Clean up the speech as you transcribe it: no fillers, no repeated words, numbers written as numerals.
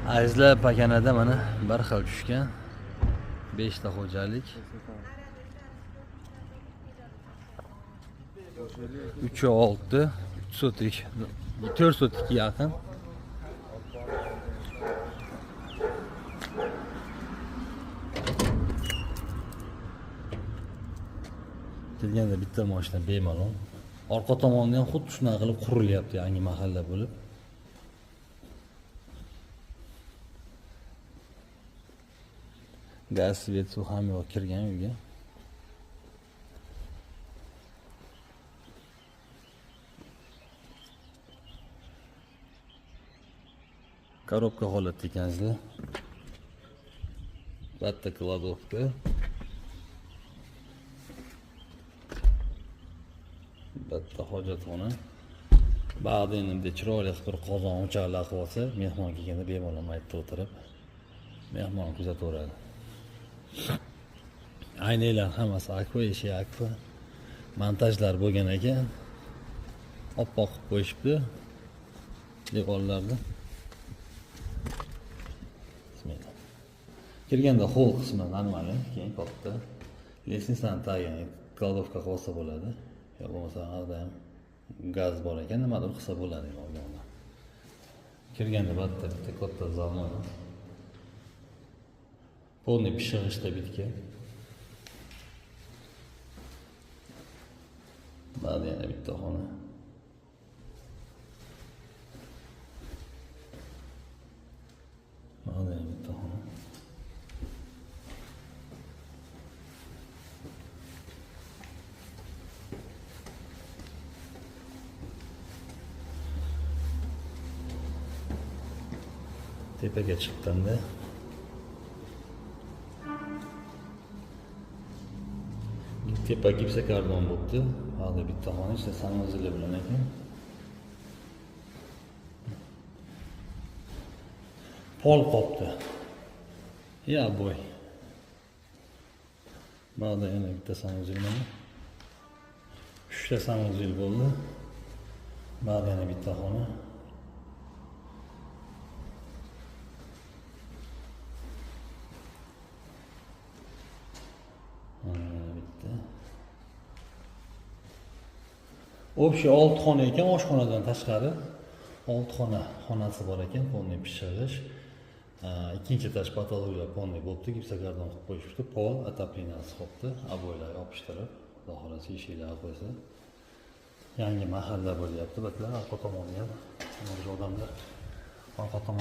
Azizlar, Pakanada mana bir xil tushgan 5 ta xo'jalik. 3.6, 3 sotik, 4 sotik yaqin. Kelganda bitta mashina bemalol. Orqa tomonda ham xuddi shunaqa qilib qurilyapti, yangi mahalla bo'lib. Gaz, svet, suv ham yo'q kirgan uyga. Korobka holatda ekansizlar. Bitta kladovka. Bitta hojatxona. Ba'zi endi chiroyli qilib bir qozon o'choqlar qilib olsa, mehmon kelganda bemalol maytda o'tirib mehmon kuzataveradi. Aynaklar hammasi akva, eshik akva. Montajlar bo'lgan ekan. Oppoq qilib qo'yishibdi devorlarni. Bismillah. Kirganda hol qismi normal, keyin katta. Lestnitsani tagini kladovka qilsa bo'ladi. Yo bo'lmasa hozir ham gaz bor ekan, nimadir qilsa bo'ladi olganda. Kirganda bitta katta zal mana. Polniy pishig'ishda bitgan. Ba'zi yana bitta xona. Ba'zi yana bitta xona. Tepaga chiqqanda tepa gipsokardon bo'pti. Hozir bitta xona ichida sanuzeli bilan ekan. Pol qopdi. Ya boy. Ba'da yana bitta sanuzel mana. 3 ta sanuzel bo'ldi. Ba'da yana bitta xona. Bitta. Общий 6 xona ekan, oshxonadan tashqari 6 xona xonasi bor ekan, polniy pishig'ish. Ikkinchi etaj patologlar polniy bo'libdi, gipsokardon qilib qo'yishibdi, pol otopleniyasi qolibdi, oboylar yopishtirib, xudo xohlasa eshiklar qo'ysa. Yangi mahalla bo'lyapti, batlar orqa tomonda ham odamlar orqa tomon